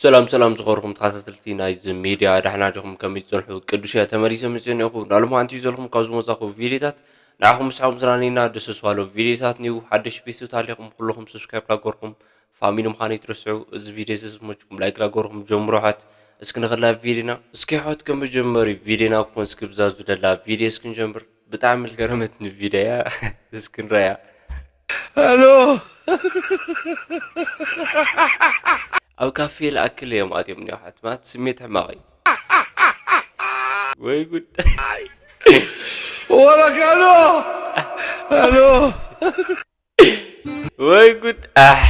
ሰላም ሰላም ዝኸበርኩም ተኸታተልቲ ናይዚ ሚድያ፣ ዳሕና ዲኹም? ከመይ ትጸንሑ? ቅዱስ እያ ተመሊሰ መጽእ እኒኹ። ናሎም ሓንቲ እዩ ዘለኹም ካብ ዝመጻኹ ቪድዮታት ንዓኹም ምስሓብ ዝራኒና ደስ ዝባሎ ቪድዮታት ኒው ሓደሽ ቤት ስውት ኣለኹም ኩልኹም ሰብስክራይብ ላገርኩም ፋሚሊ ምዃኑ ይትረስዑ። እዚ ቪድዮ ዝስመችኩም ላይክ ላገርኩም ጀምሮ ሓት። እስኪ ንኸላ ቪድዮና እስኪ ሓት ከመጀመሪ ቪድዮና ክኾን እስኪ ብዛ ዝደላ ቪድዮ እስኪ ንጀምር። ብጣዕሚ ልገረመትኒ ቪድዮ እያ። እስኪ ንረያ። ሄሎ። ኣብ ካፌ ልኣክል እዮም ኣትዮም እኒኦ ሓትማት ስሜት ሕማቕ እዩ። ወይ ጉድ። ወረካሎ። ሄሎ። ወይ ጉድ። ኣሕ።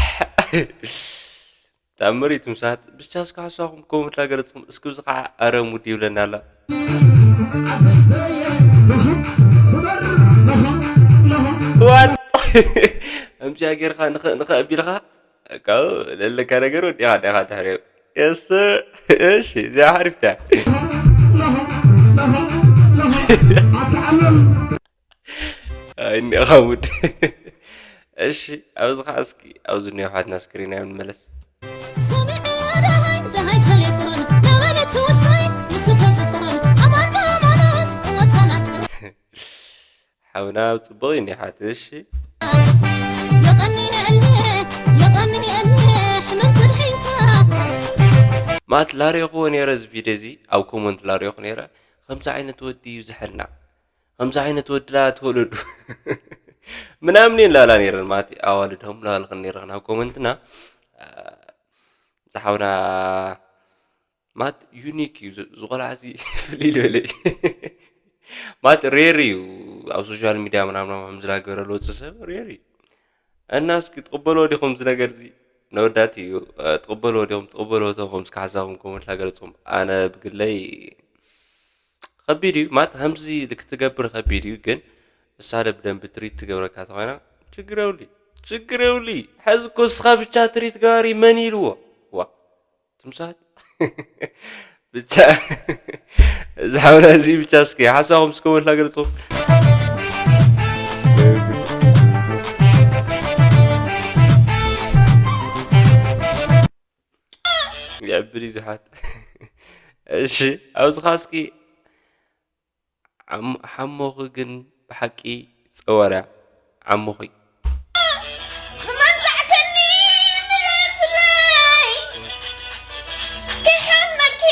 ታምሪት ምሳት ብቻ እስኪ ሓሳኹም ኮመንት ላገለጽኩም እስኪ ብዚ ከዓ ኣረ ሙድ ይብለና ኣላ። ዋን እምዚኣ ጌርካ ንኸ ንኸ ኣቢልካ ካብኡ ለለካ ነገር ወዲኻ ዲኻ ድሕሪኡ የስር። እሺ እዚኣ ሓሪፍታ። ኣይኒኻ ሙድ። እሺ ኣብዚ ከዓ እስኪ ኣብዚ እኒኦ ሓትና ስክሪን እዮም ንመለስ። ሓውና ጽቡቕ እዩ እኒሓት። እሺ ማት ላሪኹዎ ነይረ እዚ ቪድዮ እዚ ኣብ ኮመንት ላሪኹ ነይረ። ከምዚ ዓይነት ወዲ እዩ ዝሕልና። ከምዚ ዓይነት ወድላ ተወለዱ ምናምን እየን ላላ ነይረን ማለት ኣዋልድሆም ላልኽን ነይረን ኣብ ኮመንትና። ዝሓውና ማት ዩኒክ እዩ። ዝቆልዓ እዚ ፍልይ ዝበለ እዩ። ማት ሬር እዩ። ኣብ ሶሻል ሚድያ ምናምና ዝናገረ ለውፂ ሰብ ሬር እዩ። እና እስኪ ትቕበልዎ ዲኹም እዚ ነገር እዚ? ነወዳት እዩ። ትቕበልዎ ዲኹም? ትቕበልዎ ተኾም እስኪ ሓሳብኩም ኮመንት ላገለፅኩም። ኣነ ብግለይ ከቢድ እዩ ማት ከምዚ ክትገብር ከቢድ እዩ። ግን እሳ ለ ብደንብ ትሪት ትገብረካ ተኾይና ችግር የብሉ። ችግር የብሉ። ሕዚ እኮ እስኻ ብቻ ትሪት ገባሪ መን ኢልዎ? ዋ ትምሳት ብቻ እዚ ሓውና እዚ ብቻ እስኪ ሓሳኹም እስከ ወላ ገልጹ። ይዕብድ እዩ ዝሓት። እሺ ኣብዚ ኸዓ እስኪ ዓም- ሓሞኺ ግን ብሓቂ ጸወርያ ዓሞኺ። ዝመንዛዕከኒ ምለስለይ፣ ክሓመኪ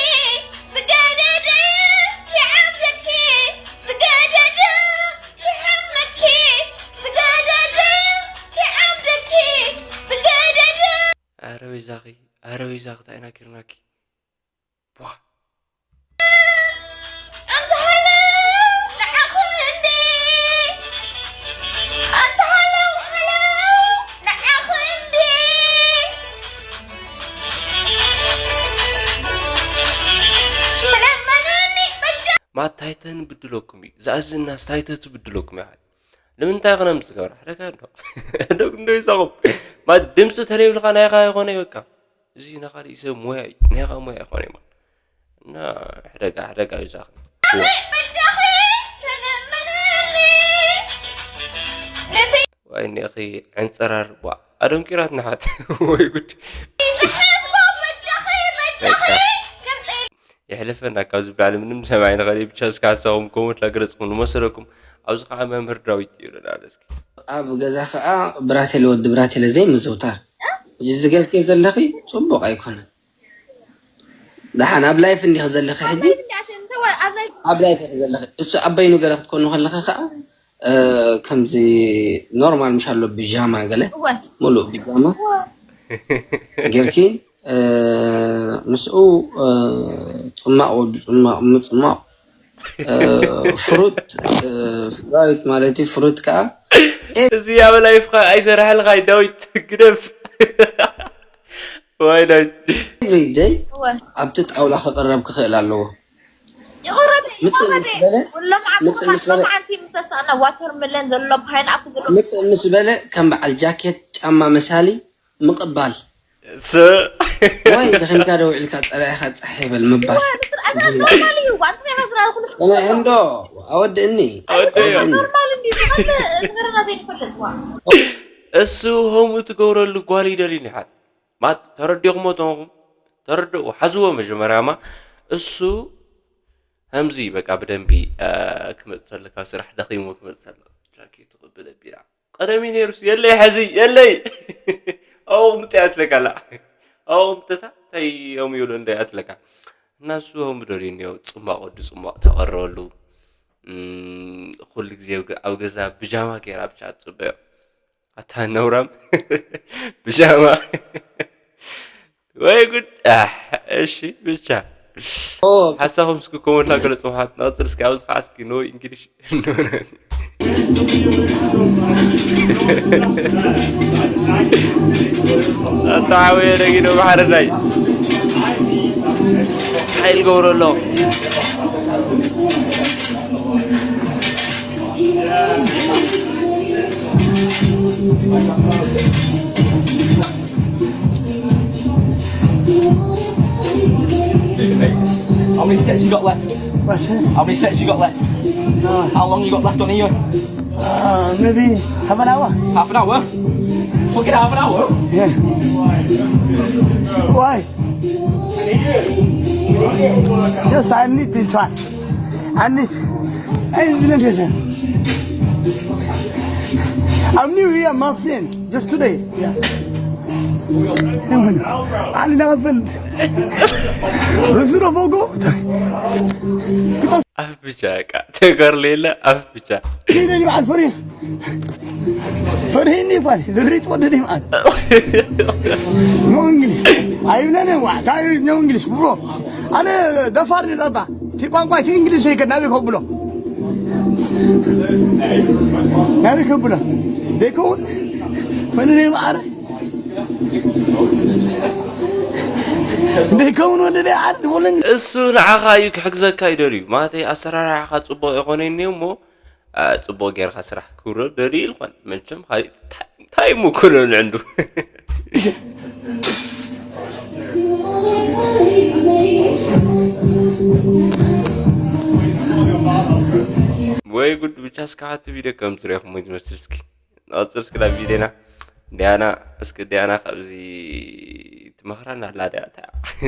ዝገደደ፣ ክዓብደኪ ዝገደደ፣ ክሓመኪ ዝገደደ፣ ክዓብደኪ ዝገደደ። ኣረ ወይዛኺ፣ ኣረ ወይዛኺ፣ እንታይ ኢና ጌርናኪ? ቧ። ኣንታ ሃለው ንዓኺ እንዲ፣ ኣንታ ሃለው፣ ሃለው ንዓኺ እንዲ። ስለመነኒ በጃ። ማት ታይተን ብድለኩም እዩ። ዝኣዝናስ ታይተ ትብድለኩም እዩ። ንምንታይ ኾነ ምስ ዝገብራ? ሕደጋ እንዶ። ሕደግ እንዶ ይሳኹም። ማት ድምፂ ተለይብልካ ናይኻ ይኾነ በቃ። እዚ ናይ ካሊእ ሰብ ሞያ እዩ። ናይኻ ሞያ ኣይኮነ እዩ። እና ሕደጋ፣ ሕደጋ እዩ ዛኺ። ዋይ እኒኺ ዕንፀራር፣ ቧ፣ ኣደንቂራት ንሓት። ወይ ጉድ። በቃ። የሕለፈና፣ ካብዚ ብላዕሊ ምንም ሰማይ ንኸእል። ብቻ እስከ ሓሳኹም ኮመንት ላገለጽኩም ንመሰለኩም። ኣብዚ ኸዓ መምህር ዳዊት ይብለና ኣሎ። እስኪ ኣብ ገዛ ኸዓ ብራቴለ ወዲ ብራቴለ ዘይምዝውታር። ሕጂ ዝገብርክዮ ዘለኺ ጽቡቕ ኣይኮነን። ደሓን ኣብ ላይፍ እንዲኺ ዘለኺ ሕጂ? ኣብ ላይፍ ኢኺ ዘለኺ። እሱ ኣብ በይኑ ገለ ክትኮኑ ከለኺ ኸዓ፣ እ፣ ከምዚ ኖርማል ምሽ ኣሎ፣ ብጃማ ገለ፣ እወ። ሙሉእ ብጃማ እወ። ጌርኪ፣ እ፣ ምስኡ፣ እ፣ ጽማቕ ወዲ ጽማቕ፣ ምጽማቕ፣ እ፣ ፍሩት፣ እ፣ ፍራዊት ማለት እዩ። ፍሩት ከኣ እዚ ኣብ ላይፍኻ ኣይሰራሕልኻይ ዳዊት ግደፍ። ዋይ ዳዊት። ኤቭሪ ደይ እወ። ኣብቲ ጣውላ ክቕረብ ክኽእል ኣለዎ። ይቕረብ፣ ምጽእ ይቕረብ። ምስ በለ፣ ኩሎም ዓዲ ምጽእ ምስ በለ፣ ሎማዓንቲ ምስ ተሳእና ዋተር መለን ዘሎ፣ ፓይን ኣፕል ዘሎ። ምጽእ ምስ በለ ከም በዓል ጃኬት ጫማ መሳሊ ምቕባል። ስ- ወይ ደኺምካ ዶ ውዒልካ ጸላኢኻ ጸሓይ በል ምባል። ኖርማል እዩ። ዋንታ ናይ ናዝራ ይኹን። ጸላኢ እንዶ ኣወድእኒ። ኣወድእዮ። ኣወድእኒ። ኖርማል እንዲ ዝኸለ ነገርና ዘይንፈልጥ ዋ። እሱ ሆሙ ትገብረሉ ጓል ይደልዩ ይሓት። ማት ተረዲኹሞ ተንኹም ተረድኡ ሓዝዎ መጀመርያማ እሱ ከምዚ በቃ ብደንቢ ክመፅእ ከሎ ካብ ስራሕ ደኺሙ ክመፅእ ከሎ ጃኬቱ ክብል ቢራ ቀደም እዩ ነይሩስ የለይ ሐዚ የለይ ኣብኡ ምጥያ ትለካላ ኣብኡ ምጥታ እንታይ እዮም ይብሉ እንደ ኣትለካ እና እሱ ኦም ደልዩ እኒኦ ፅማቕ ወዲ ፅማቕ ተቐረበሉ ኩሉ ግዜ ኣብ ገዛ ብጃማ ገይራ ብቻ ትፅበዮ ኣታ ነውራም ብጃማ ወይ ጉድ ኣሕ፣ እሺ ብቻ ኦ፣ ሓሳኹም እስኪ ኮመንትና ገለፁ ውሓት ናፅር እስኪ ኣብዚ ከዓ እስኪ ኖ እንግሊሽ ኣታሓወየ ነጊዶ ባሕርናይ ሓይል ገብሮ ኣሎ How many sets you got left? What's that? How many sets you got left? Uh, How long you got left on here? Uh, maybe half an hour. Half an hour? Fucking half an hour? Yeah. Why? Yes, I need this one. I need. I need this one. I'm new here, my friend. Just today. Yeah. أنا نغفل. رسول فوقه. ኣፍ ብቻ በቃ ተጋር ሌለ ኣፍ ብቻ كده اللي مع الفريق. فريني فاني ذريت ودني معك. No English. أيوة أنا واحد. أيوة no English bro. أنا دفعني الأضع. تي ቋንቋ تي English هيك نبي كبلو. نبي كبلو. ديكون. فنني معرف. ደይከውን ወደ ደይ ዓዲ ወለኝ እሱ ንዓኻ እዩ ክሕግዘካ እዩ ደልዩ ማለተይ ኣሰራርሓኻ ፅቡቕ የኾነ እኒ እሞ አ፣ ፅቡቕ ጌርካ ስራሕ ክብሎ ደልዩ ኢልኳን መቸም ካልእ እንታይ እንታይ እሞ ክብሎ ንዕንዱ ወይ ጉድ ብቻ እስካ ሓቲ ቪድዮ ከም ትሪኹሞ ዝመስል እስኪ ንቐፅል እስኪ ናብ ቪድዮና ዲያና እስኪ ዲያና ካብዚ ትመኽረና ኣላ ድያ እታ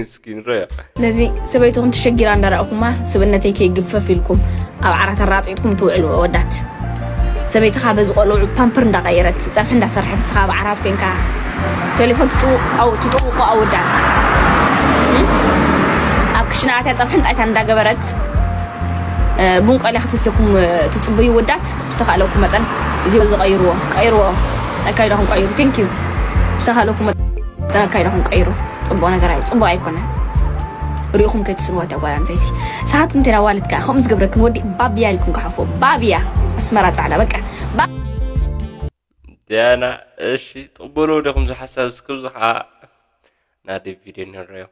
እስኪ ንረዮ ስለዚ ሰበይትኹም ተሸጊራ እንዳረኣኹማ ስብእነተይ ከይግፈፍ ኢልኩም ኣብ ዓራት ኣራጢጥኩም ትውዕሉ ኣወዳት ሰበይትኻ በዚ ቆልዑ ፓምፕር እንዳቐየረት ፀብሒ እንዳሰርሐት ንስኻ ኣብ ዓራት ኮንካ ቴሌፎን ትጥውቕ ኣው- ትጥውቑ ኣወዳት እም? ኣብ ክሽነ ኣትያ ፀብሕን ጣይታን እንዳገበረት ቡን ቆልያ ክትሰኩም ትፅበዩ ወዳት ዝተኻእለኩም መጠን እዚ ዝቐይርዎ ቀይርዎ ኣካይዳኹም ቀይሩ thank you ዝተኻእለኩም መጠን ኣካይዳኹም ቀይሩ ፅቡቕ ነገር ኣዩ ፅቡቕ ኣይኮነን ሪኢኹም ከይትስንዋ እታ ጓል ኣንስተይቲ ሰሓት እንተ ዋልት ከዓ ከምኡ ዝገብረክን ወዲ ባብያ ኢልኩም ክሓፎ ባብያ ኣስመራ ፃዕዳ በቃ ዲያና እሺ ጥቕበሎ ዲኹም ዝሓሳብ እስክብዚ ከዓ ናደብ ቪድዮ ንረዮ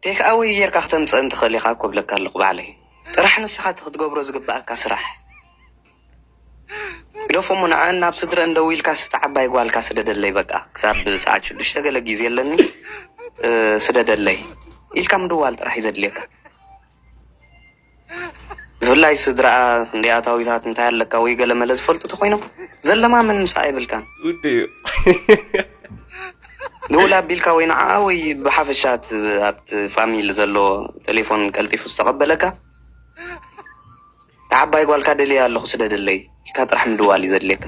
ቴክ ኣወይ ጌርካ ክተምፅእን ትኽእል ኢኻ እኮ እብለካ ኣለኹ ባዕለይ። ጥራሕ ንስኻ እቲ ክትገብሮ ዝግበኣካ ስራሕ። ግደፎ እሞ ንዐኣን ናብ ስድረአን ደዊልካስ እታ ዓባይ ጓልካ ስደደለይ በቃ ክሳብ ሰዓት ሽዱሽተ ገለ ግዜ ኣለኒ ስደደለይ ኢልካ ምድዋል ጥራሕ እዩ ዘድልየካ። ብፍላይ ስድራኣ ክንደይ ኣታዊታት እንታይ ኣለካ ወይ ገለ መለ ዝፈልጡ ተኾይኖም ዘለማምን ምስኣ የብልካን። ውድዩ ደውል ኣቢልካ ወይ ንዓኣ ወይ ብሓፈሻ ኣብቲ ፋሚሊ ዘሎ ቴሌፎን ቀልጢፉ ዝተቐበለካ እታ ዓባይ ጓልካ ደልየ ኣለኹ ስደደለይ ኢልካ ጥራሕ ምድዋል እዩ ዘድልየካ።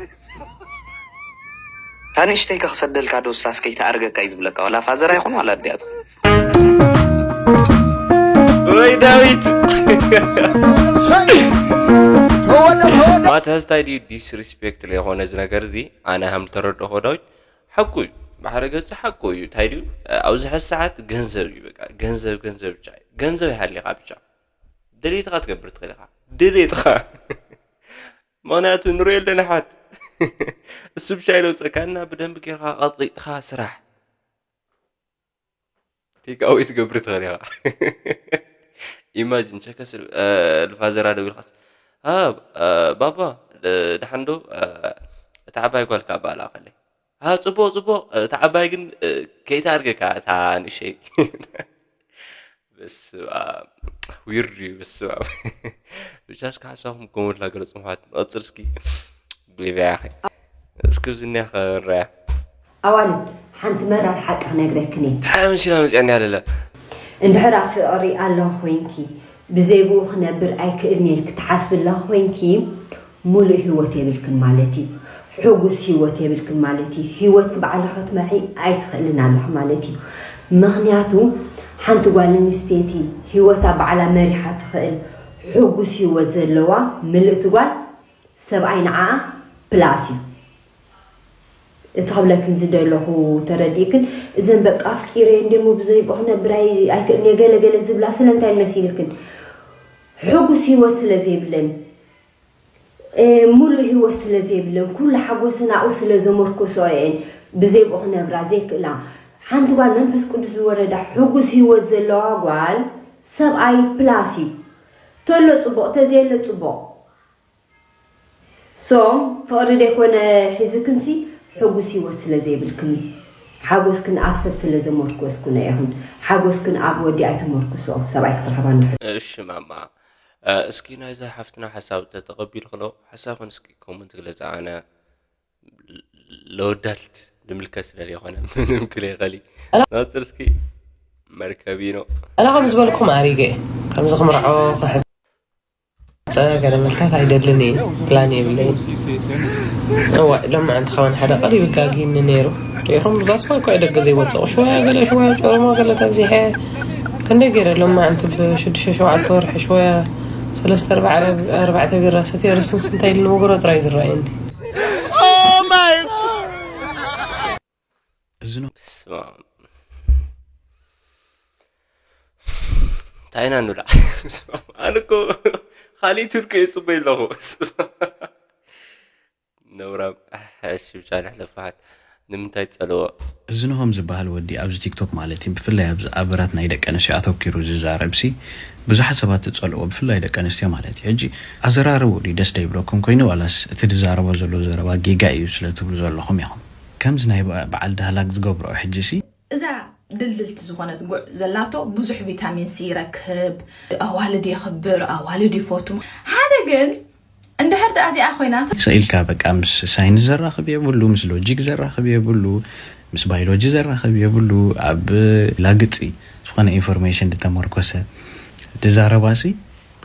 እታ ንእሽተይ ከ ክሰደልካ ዶ እሳስ ከይትኣርገካ እዩ ዝብለካ ዋላ ፋዘራ ይኹን ዋላ ኣዲኣ ትኹን። ወይ ዳዊት ማተስ ታይ ድዩ ዲስሪስፔክት ለይኮነ እዚ ነገር እዚ ኣነ ሃም ተረድኦ ዳዊት ሓቁ እዩ ባሕሪ ገጽ ሓቁ እዩ እንታይ ድዩ ኣብዚ ሕዚ ሰዓት ገንዘብ እዩ በቃ ገንዘብ ገንዘብ ብቻ እዩ ገንዘብ ይሃልኻ ብቻ ድሌትኻ ትገብር ትኽእል ኢኻ ድሌትኻ ምኽንያቱ ንሪኦ ኣለና ኣሕዋት እሱ ብቻ ይለውፀካ እና ብደንቢ ጌርካ ቀጥቂጥካ ስራሕ ቴካወይ ትገብር ትኽእል ኢኻ ኢማጂን ቸከስ ልፋዘራ ደው ኢልካስ ባባ ደሓን ዶ እታ ዓባይ ጓልካ ኣባኣ ልኣኸለይ ኣ ጽቡቕ ጽቡቕ። እታ ዓባይ ግን ከይትኣርገካ እታ ንእሸይ። በስመኣብ። ዊርድ እዩ በስመኣብ። ብቻ እስከ ሓሳብኩም ኮመንት ላገለጽ ምኳት ንቐጽል እስኪ። ብሊቭያ ያኸ እስኪ ዝኒያ ከረያ። ኣዋልድ ሓንቲ መራር ሓቂ ክነግረክን እየ። እንታይ መሲላ መፅያኒ ኣለለ። እንድሕር ኣብ ፍቕሪ ኣለኹ ኮይንኪ ብዘይ ብኡ ክነብር ኣይክእልን እየ ኢልኪ ትሓስቢ ኣለኺ ኮይንኪ፣ ሙሉእ ህይወት የብልክን ማለት እዩ። ሕጉስ ህይወት የብልክን ማለት እዩ። ህይወትኪ ባዕልኺ ክትመርሒ ኣይትኽእልን ኣለኺ ማለት እዩ። ምኽንያቱ ሓንቲ ጓል ኣንስተይቲ ህይወታ ባዕላ መሪሓ ትኽእል ሕጉስ ህይወት ዘለዋ ምልእቲ ጓል ሰብኣይ ንዓኣ ፕላስ እዩ። እቲ ክብለክን ዝደለኹ ተረዲእክን፣ እዘን በቃ ኣፍቂረ እንዴሞ ብዘይ ብኡ ክነብር ኣይ- ኣይክእልን እየ ገለ ገለ ዝብላ ስለምንታይ መሲልክን? ሕጉስ ህይወት ስለ ዘይብለን፣ እ፣ ሙሉእ ህይወት ስለ ዘይብለን፣ ኩሉ ሓጎሰን ኣብኡ ስለ ዘመርኮስኦ እየን ብዘይ ብኡ ክነብራ ዘይክእላ። ሓንቲ ጓል መንፈስ ቅዱስ ዝወረዳ ሕጉስ ህይወት ዘለዋ ጓል ሰብኣይ ፕላስ እዩ። ተሎ ጽቡቕ፣ ተዘየለ ጽቡቕ። ሶ ፍቕሪ ደይኮነ ሒዝክንሲ ሕጉስ ህይወት ስለ ዘይብልክን እዩ። ሓጎስክን ኣብ ሰብ ስለ ዘመርኮስክኖ ኢኹን። ሓጎስክን ኣብ ወዲ ኣይተመርኩስኦ፣ ሰብኣይ ክትረኽባ እንድሕር። እሺ ማማ፣ እስኪ ናይዛ ሓፍትና ሓሳብ ተተቐቢልክኖ ሓሳብክን እስኪ ኮመንት ግለጻ። ኣነ ለወዳድ ንምልከት ስለ ዘይኮነ ምንም ክለይኸሊ ናፅር እስኪ መርከቢ ነው። ኣነ ከም ዝበልኩም ኣሪገ ከምዚ ክምርዖ ክሕፀ ገለ ምልካት ኣይደልን እየ ፕላን የብለይን። እዋ ሎማዓንቲ ከማን ሓደ ቀሪቡ ጋጊኒ ነይሩ ሪኢኹም ብዛስባ እኳ ደገ ዘይወፀቑ ሽወያ ገለ ሽወያ ጨርሞ ገለ ተብዚሐ ክንደይ ገይረ ሎማዓንቲ ብሽዱሽተ ሸውዓተ ወርሒ ሽወያ ሰለስተ ኣርባዕተ ቢራ ሰትየ ርስንስ እንታይ ኢሉ ንወግሮ ጥራይ ዝረኣየኒ። እንታይ ኢና ንብላ ኣነ እኮ ካሊእ ቱርኪ ይፅበይ ኣለኹ ነውራም። እሺ ብቻ ንሕለፍ ፋሓት ንምንታይ ትፀልዎ? እዚ ንሆም ዝበሃል ወዲ ኣብዚ ቲክቶክ ማለት እዩ ብፍላይ ኣብዚ ኣበራት ናይ ደቂ ኣንስትዮ ኣተኪሩ ዝዛረብ ሲ ብዙሓት ሰባት ትፀልዎ ብፍላይ ደቂ ኣንስትዮ ማለት እዩ። ሕጂ ኣዘራርብኡ ድዩ ደስ ደይብለኩም ኮይኑ ዋላስ እቲ ዝዛረቦ ዘሎ ዘረባ ጌጋ እዩ ስለ ትብሉ ዘለኹም ኢኹም? ከምዚ ናይ በዓል ዳህላክ ዝገብርኦ ሕጂ ሲ እዛ ድልድልቲ ዝኾነት ጉዕ ዘላቶ ብዙሕ ቪታሚን ሲ ይረክብ፣ ኣዋልድ የኽብር፣ ኣዋልድ ይፈቱ። ሓደ ግን እንድሕር ደኣ እዚኣ ኮይና ስኢልካ በቃ ምስ ሳይንስ ዘራኽብ የብሉ፣ ምስ ሎጂክ ዘራኽብ የብሉ፣ ምስ ባዮሎጂ ዘራኽብ የብሉ፣ ኣብ ላግጺ ዝኾነ ኢንፎርሜሽን ዝተመርኮሰ ድዛረባሲ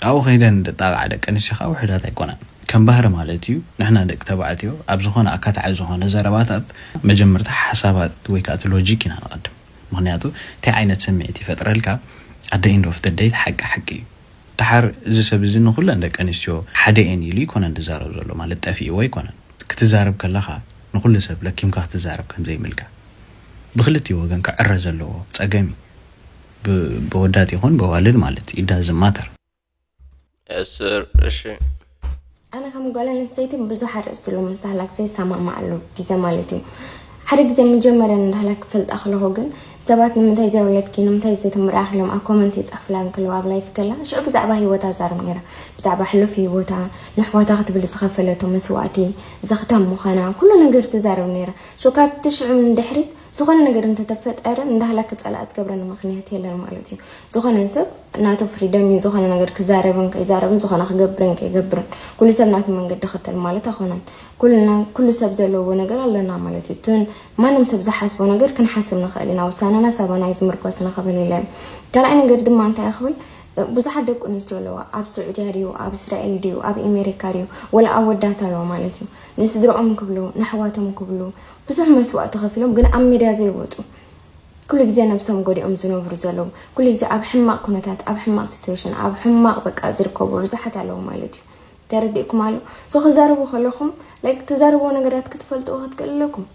ኣብኡ ከይደን ደጣቕዓ ደቂ ኣንስትዮ ከዓ ውሑዳት ኣይኮናን። ከም ባህሪ ማለት እዩ ንሕና ደቂ ተባዕትዮ ኣብ ዝኾነ ኣካታዒ ዝኾነ ዘረባታት መጀመርታ ሓሳባት ወይ ከዓ እቲ ሎጂክ ኢና ንቐድም። ምኽንያቱ እንታይ ዓይነት ስምዒት ይፈጥረልካ ኣደ ኢንድ ኦፍ ደይ ሓቂ ሓቂ እዩ። ደሓር እዚ ሰብ እዚ ንኹለን ደቂ ኣንስትዮ ሓደ እየን ኢሉ ይኮነን ዝዛረብ ዘሎ ማለት ጠፊእዎ ኣይኮነን። ክትዛረብ ከለኻ ንኹሉ ሰብ ለኪምካ ክትዛረብ ከምዘይምልካ ብክልቲኡ ወገን ክዕረ ዘለዎ ፀገም እዩ። ብወዳት ይኹን በዋልድ ማለት it doesn't matter። እሺ ኣነ ከም ጓል ኣንስተይቲ ብዙሕ ኣርእስቲ ሎምስ ዳህላክ ዘይሰማማዓሉ ግዜ ማለት እዩ። ሓደ ግዜ መጀመርያ ንዳህላክ ክፈልጣ ከለኹ ግን ሰባት ንምንታይ ዘይወለድኪ ንምንታይ ዘይተመርዓኺ ኢሎም ኣብ ኮመንት ይፅሕፉላ እንከለዉ ኣብ ላይፍ ከላ ሽዑ ብዛዕባ ሂወታ እዛረብ ነይረ። ብዛዕባ ሕሉፍ ሂወታ ንኣሕዋታ ክትብል ዝኸፈለቶ መስዋእቲ ዘኽታም ምዃና ኩሉ ነገር ትዛረብ ነይራ። ሽዑ ካብቲ ሽዑ ንድሕሪት ዝኾነ ነገር እንተተፈጠረ ንዳህላክ ክፀልኣ ዝገብረኒ ምኽንያት የለን ማለት እዩ። ዝኾነ ሰብ ናቱ ፍሪደም እዩ ዝኾነ ነገር ክዛረብን ከይዛረብን ዝኾነ ክገብርን ከይገብርን ኩሉ ሰብ ናቱ መንገዲ ይኽተል ማለት ኣይኮነን። ኩልና ኩሉ ሰብ ዘለዎ ነገር ኣለና ማለት እዩ። እቱን ማንም ሰብ ዝሓስቦ ነገር ክንሓስብ ንኽእል ኢና። ውሳነና ሳባና እዩ ዝምርኮስ ንኽብል ኢለ እየ። ካልኣይ ነገር ድማ እንታይ ክብል ብዙሓት ደቂ ኣንስትዮ ኣለዋ ኣብ ስዑድያ ድዩ ኣብ እስራኤል ድዩ ኣብ ኤሜሪካ ድዩ ወላ ኣወዳት ኣለዋ ማለት እዩ። ንስድርኦም ክብሉ ንኣሕዋቶም ክብሉ ብዙሕ መስዋእቲ ከፊሎም ግን ኣብ ሚድያ ዘይወፁ ኩሉ ግዜ ነብሶም ጎዲኦም ዝነብሩ ዘለዉ ኩሉ ግዜ ኣብ ሕማቕ ኩነታት ኣብ ሕማቕ ሲትዌሽን ኣብ ሕማቕ በቃ ዝርከቡ ብዙሓት ኣለዉ ማለት እዩ። ተረዲእኩም ኣሎ ሶ ክዛረቡ ከለኹም ላይክ ትዛረብዎ ነገራት ክትፈልጥዎ ክትክእል ኣለኩም።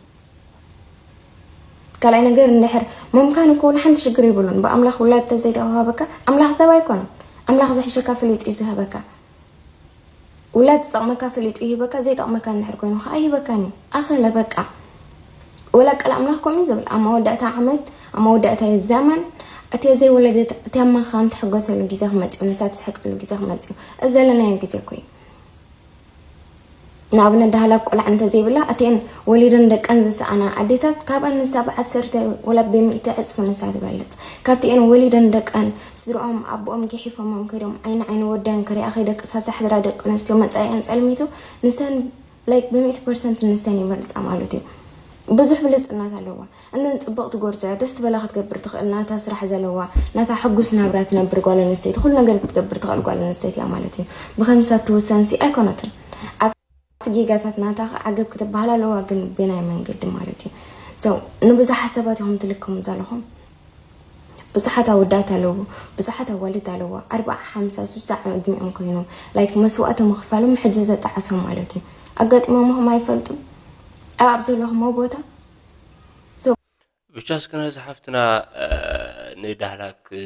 ካልኣይ ነገር እንድሕር መምካን እኮ ወላ ሓንቲ ሽግር የብሉን ብኣምላኽ ውላድ ተዘይተዋሃበካ ኣምላኽ ሰብ ኣይኮነን። ኣምላኽ ዝሕሸካ ፈሊጡ እዩ ዝህበካ። ውላድ ዝጠቕመካ ፈሊጡ ይህበካ ዘይጠቕመካ እንድሕር ኮይኑ ከዓ ኣይህበካን እዩ ኣኸለ በቃ። ወላ ቃል ኣምላኽ ከምኡ እዩ ዝብል ኣብ መወዳእታ ዓመት ኣብ መወዳእታ ዘመን እትያ ዘይወለደት እትያ መኻን ትሕጎሰሉ ግዜ ክመፅእ እዩ ንሳ ትስሕቀሉ ግዜ ክመፅእ እዩ። እዚ ዘለናዮ ግዜ እኮ እዩ። ንኣብነት ዳህላክ ቆልዓ እንተዘይብላ፣ እቲአን ወሊደን ደቀን ዝሰኣና ኣዴታት፣ ካብኣን ንሳ ብዓሰርተ ወላ ብሚእቲ ዕጽፊ ንሳ ትበልጽ። ካብቲአን ወሊደን ደቀን፣ ስድርኦም፣ ኣቦኦም ጊሒፎሞም ከይዶም፣ ዓይኒ ዓይኒ ወደን ክሪኣ ከይደቅሳ ዝሓድራ ደቂ ኣንስትዮ መጻኢኣን ጸልሚቱ፣ ንሰን፣ like፣ ብሚእቲ ፐርሰንት ንሰን ይበልጻ ማለት እዩ። ብዙሕ ብልጽነት ኣለዋ። እነን ጽብቕቲ ጎርዞ እያ፣ ደስ ትበላ ክትገብር ትኽእል፣ ናታ ስራሕ ዘለዋ፣ ናታ ሕጉስ ናብራ ትነብር ጓል ኣንስተይቲ፣ ኩሉ ነገር ክትገብር ትኽእል ጓል ኣንስተይቲ እያ ማለት እዩ። ብኸምሳ ትውሰንሲ ኣይኮነትን። ኣብ ጌጋታት ናታ ኸዓ ዓገብ ክትበሃል ኣለዋ፣ ግን ብናይ መንገዲ ማለት እዩ። So፣ ንብዙሓት ሰባት ኢኹም ትልከሙ ዘለኹም። ብዙሓት ኣወዳት ኣለዉ፣ ብዙሓት ኣዋልድ ኣለዋ፣ ኣርብዓ፣ ሓምሳ፣ ስሳ ዓመት ዕድሚኦም ኮይኖም፣ like፣ መስዋእቲ ምኽፋሎም ሕጂ ዘጣዕሶም ማለት እዩ። ኣጋጢሞምኹም ኣይፈልጡን? ኣብ ዘለኹሞ ቦታ። So፣ ብቻ እስከ ናይዚ ሓፍትና፣ እ፣ ንዳህላክ፣ እ፣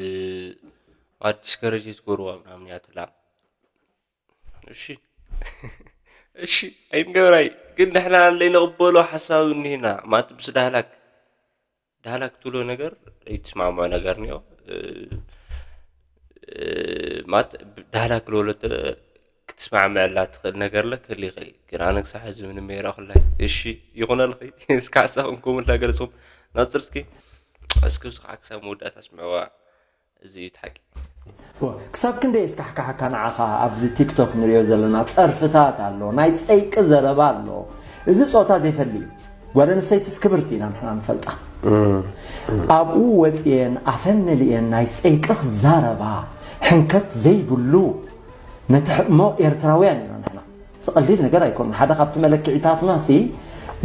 ማለት ዲስከሬጅ ትገብርዋ ምናምን እያ ትብላ። እሺ፣ እሺ፣ ኣይንገብራይ። ግን ንሕና ለይንቕበሎ ሓሳብ እኒህና ማለት ምስ ዳህላክ፣ ዳህላክ ትብሎ ነገር ይትስማምዖ ነገር እኒኦ። እ፣ እ፣ ማለት ዳህላክ ልበሎ እንተ ክትስማዕምዐላ ትኽእል ነገር ለ ክህሊ ይኽእል እዩ። ግን ኣነ ክሳብ ሕዚ ምንም የረኣኹላይ። እሺ፣ ይኹነልኺ። እስከ ሓሳብኩም ከምኡ እንዳገለጽኩም ናጽር እስኪ። እስኪ እዚ ከዓ ክሳብ መወዳእታ ኣስምዕዋ። እዚ እዩ እቲ ሓቂ። ክሳብ ክንደይ የስካሕክሓካ ንዓኻ? ኣብዚ ቲክቶክ ንሪኦ ዘለና ጸርፍታት ኣሎ፣ ናይ ጸይቂ ዘረባ ኣሎ። እዚ ጾታ ዘይፈሊ እዩ። ጓል ኣንስተይትስ ክብርቲ ኢና ንሕና ንፈልጣ። ኣብኡ ወጺኤን ኣፈን መሊኤን ናይ ጸይቂ ክዛረባ፣ ሕንከት ዘይብሉ፣ ነቲ ሕቕሞ ኤርትራውያን ኢና ንሕና። ዝቐልል ነገር ኣይኮነን። ሓደ ካብቲ መለክዒታትና ሲ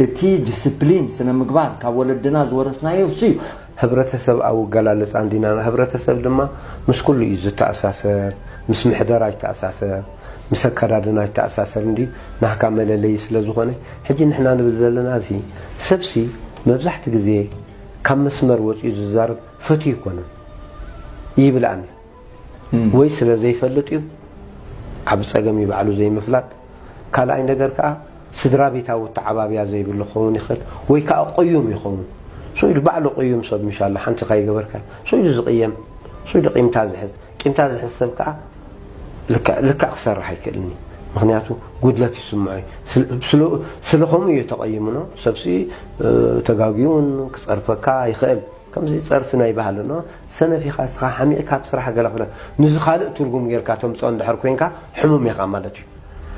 እቲ ዲስፕሊን፣ ስነ ምግባር ካብ ወለድና ዝወረስናዮ እሱ እዩ። ህብረተሰብ ኣብ ኣገላልጻ እንዲና፣ ህብረተሰብ ድማ ምስ ኩሉ እዩ ዝተኣሳሰር፣ ምስ ምሕደራ ይተኣሳሰር፣ ምስ ኣከዳድና ይተኣሳሰር እንዲ ናህካ መለለዪ ስለ ዝኾነ፣ ሕጂ ንሕና ንብል ዘለና እዚ ሰብሲ መብዛሕቲ ግዜ ካብ መስመር ወጺኡ ዝዛረብ ፈትዩ ይኮነን ይብል ኣነ። ወይ ስለ ዘይፈልጥ እዩ፣ ዓቢ ጸገም እዩ ባዕሉ ዘይምፍላጥ። ካልኣይ ነገር ከኣ ስድራ ቤታዊ ኣተዓባብያ ዘይብሉ ክኸውን ይኽእል፣ ወይ ከኣ ቅዩም ይኸውን። ስቕ ኢሉ ባዕሉ ቅዩም ሰብ ምሽ ኣሎ፣ ሓንቲ ከይገበርካ ስቕ ኢሉ ዝቕየም፣ ስቕ ኢሉ ቂምታ ዝሕዝ። ቂምታ ዝሕዝ ሰብ ከኣ ልክዕ ልክዕ ክሰርሕ ኣይክእልን እዩ። ምኽንያቱ ጉድለት ይስምዖ እዩ። ስለ ከምኡ እዩ ተቐይሙ ነው። ሰብሲ ተጋግዩ እውን ክጸርፈካ ይኽእል። ከምዚ ጸርፊ ናይ ባህሊ ኖ ሰነፍ ኢኻ እስኻ ሓሚቕካ ኣብ ስራሕ ገለ ክብለ ንዚ ካልእ ትርጉም ጌርካ ተምጽኦ እንድሕር ኮንካ ሕሙም ኢኻ ማለት እዩ።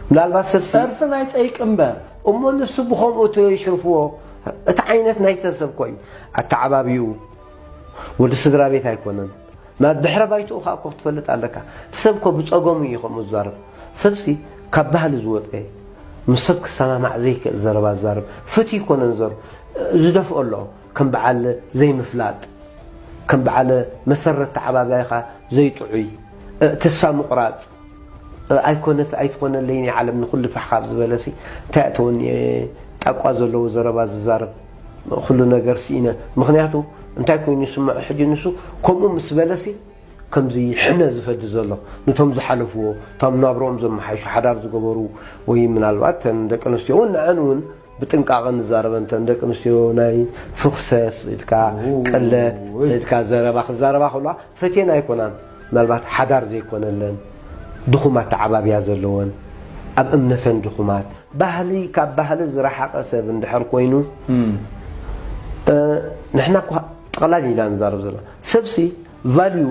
ምናልባት ሰብሲ ጸርፊ ናይ ጸይቂ እምበር እሞ ንሱ ብኸምኡ ትሽርፍዎ እቲ ዓይነት ናይተ ሰብ ኮ እዩ ኣተዓባቢኡ ወዲ ስድራ ቤት ኣይኮነን። ናብ ድሕረ ባይትኡ ከዓ ኮፍ ትፈልጥ ኣለካ። ሰብ ኮ ብጸገሙ እዩ ከምኡ ዝዛረብ። ሰብሲ ካብ ባህሊ ዝወፀ ምስ ሰብ ክሰማማዕ ዘይክእል ዘረባ ዝዛረብ ፍትህ ይኮነን ዘሩ ዝደፍኦ ኣሎ። ከም በዓል ዘይምፍላጥ፣ ከም በዓል መሰረት ተዓባቢኻ ዘይጥዑይ፣ ተስፋ ምቑራፅ፣ ኣይኮነት ኣይትኾነለይን እያ ዓለም ንኹሉ ፋሕ ካብ ዝበለሲ እንታይ ኣእተወኒ እየ ጣቋ ዘለዎ ዘረባ ዝዛረብ? ኩሉ ነገር ስኢነ። ምኽንያቱ እንታይ ኮይኑ ይስምዖ ሕጂ ንሱ ከምኡ ምስ በለሲ ከምዚ ሕነ ዝፈዲ ዘሎ ነቶም ዝሓለፍዎ እቶም ናብርኦም ዘመሓይሹ ሓዳር ዝገበሩ ወይ ምናልባት ተን ደቂ ኣንስትዮ እውን ንዐን እውን ብጥንቃቐ ንዛረበን ተን ደቂ ኣንስትዮ ናይ ፍኹሰ ስኢልካ ቅለት ስኢልካ ዘረባ ክዛረባ ከለዋ ፈትየን ኣይኮናን ምናልባት ሓዳር ዘይኮነለን ድኹም ኣተዓባብያ ዘለወን ኣብ እምነተን ድኹማት ባህሊ ካብ ባህሊ ዝረሓቐ ሰብ እንድሕር ኮይኑ ንሕና እኳ ጠቕላል ኢና ንዛረብ ዘለና ሰብሲ ቫልዩ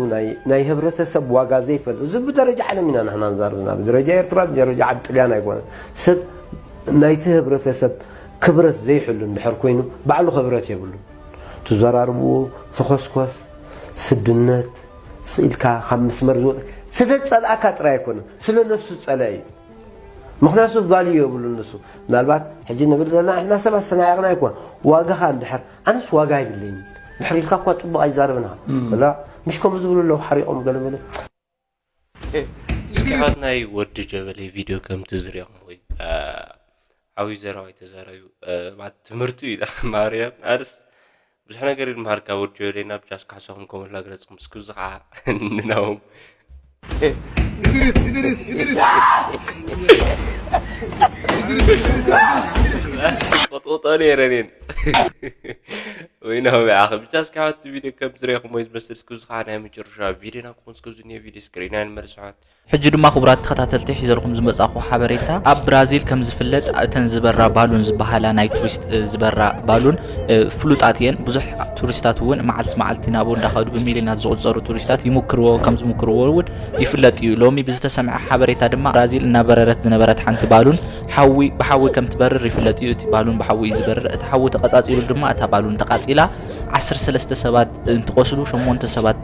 ናይ ህብረተሰብ ዋጋ ዘይፈልጥ እዚ ብደረጃ ዓለም ኢና ንሕና ንዛረብ ዘለና ብደረጃ ኤርትራ ብደረጃ ዓዲ ጥልያን ኣይኮነን ሰብ ናይቲ ህብረተሰብ ክብረት ዘይሕሉ እንድሕር ኮይኑ ባዕሉ ክብረት የብሉን ትዘራርብዎ ተኾስኮስ ስድነት ስኢልካ ካብ መስመር ዝወፀ ስለ ዝፀልኣካ ጥራይ ኣይኮነን ስለ ነብሱ ዝፀልአ እዩ ምኽንያቱ ቫልዩ የብሉን ንሱ ምናልባት ሕጂ ንብል ዘለና ንሕና ሰባት ሰናዒቕና ኣይኮን ዋጋኻ እንድሕር ኣነስ ዋጋ የብለይን ድሕር ኢልካ እኳ ፅቡቕ ኣይዛረብን ኢኻ ከላ ምሽ ከምኡ ዝብሉ ኣለዉ ሓሪቖም ገለ በለ እስኪ ካብ ናይ ወዲ ጀበሊ ቪድዮ ከምቲ ዝሪኦም ወይ ዓብዩ ዘረባ ኣይተዛረዩ ማለት ትምህርቱ እዩ ማርያም ኣነስ ብዙሕ ነገር ይድምሃርካ ወዲ ጀበሊ ናብ ጃስ ካሕሳኹም ከምላ ግለፅኩም እስኪ እዚ ከዓ ንናዎም ቆጥቆጦ ነይረ እኔን ወይ ነው ብዓኸ ብቻ እስካብ እቲ ቪድዮ ከም ዝረኹም ወይ ዝመስል እስክዚ ከዓ ናይ መጨረሻ ቪድዮና ክኾን እስክዚ ኒዮ ቪድዮ ስክሪን ኣይንመርስ ኣሕዋት። ሕጂ ድማ ክቡራት ተኸታተልቲ ሒዘልኩም ዝመጻኹ ሓበሬታ፣ ኣብ ብራዚል ከም ዝፍለጥ እተን ዝበራ ባሉን ዝበሃላ ናይ ቱሪስት ዝበራ ባሉን ፍሉጣት እየን። ብዙሕ ቱሪስታት እውን መዓልቲ መዓልቲ ናብኡ እንዳኸዱ ብሚልዮናት ዝቑጸሩ ቱሪስታት ይምክርዎ ከም ዝምክርዎ እውን ይፍለጥ እዩ። ሎሚ ብዝተሰምዐ ሓበሬታ ድማ ብራዚል እናበረረት ዝነበረት ሓንቲ ባሉን ሓዊ ብሓዊ ከም ትበርር ይፍለጥ እዩ። እቲ ባሉን ብሓዊ እዩ ዝበርር። እቲ ሓዊ ተቐጻጺሉ ድማ እታ ባሉን ተቓጺላ ዓሰርተ ሰለስተ ሰባት እንትቆስሉ ሸሞንተ ሰባት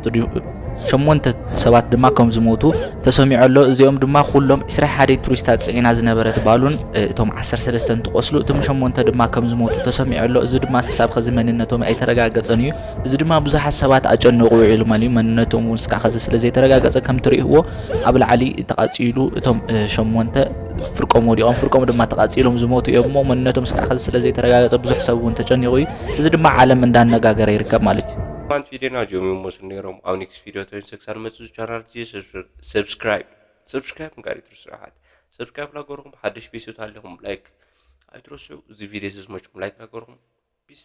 ሸሞንተ ሰባት ድማ ከም ዝሞቱ ተሰሚዑ ኣሎ። እዚኦም ድማ ኩሎም ዕስራ ሓደ ቱሪስታት ፅዒና ዝነበረት ባሉን እቶም ዓሰርተ ሰለስተ እንትቆስሉ እቶም ሸሞንተ ድማ ከም ዝሞቱ ተሰሚዑ ኣሎ። እዚ ድማ ስሳብ ኸዚ መንነቶም ኣይተረጋገፀን እዩ። እዚ ድማ ብዙሓት ሰባት ኣጨነቑ ውዒሉ ማለት እዩ። መንነቶም እውን እስካዕ ኸዚ ስለ ዘይተረጋገፀ ከም ትርእይዎ ኣብ ላዕሊ ተቓፂሉ እቶም ሸሞንተ ፍርቆም ወዲቖም ፍርቆም ድማ ተቓፂሎም ዝሞቱ እዮም እሞ መንነቶም እስካዕ ኸዚ ስለ ዘይተረጋገፀ ብዙሕ ሰብ እውን ተጨኒቑ እዩ። እዚ ድማ ዓለም እንዳነጋገረ ይርከብ ማለት እዩ። ፋንት ቪድዮና ጆሚ መስሉ ነይሮም ኣብ ኔክስት ቪድዮ ተንሰክሳር መፅዙ ቻናል ሰብስክራይብ ሰብስክራይብ ንጋር ይትርስሑ ኣሓት ሰብስክራይብ ላገርኩም ሓደሽ ቤት ኣለኹም ላይክ ኣይትረስዑ። እዚ ቪድዮ ዝመችኩም ላይክ ላገርኩም ፒስ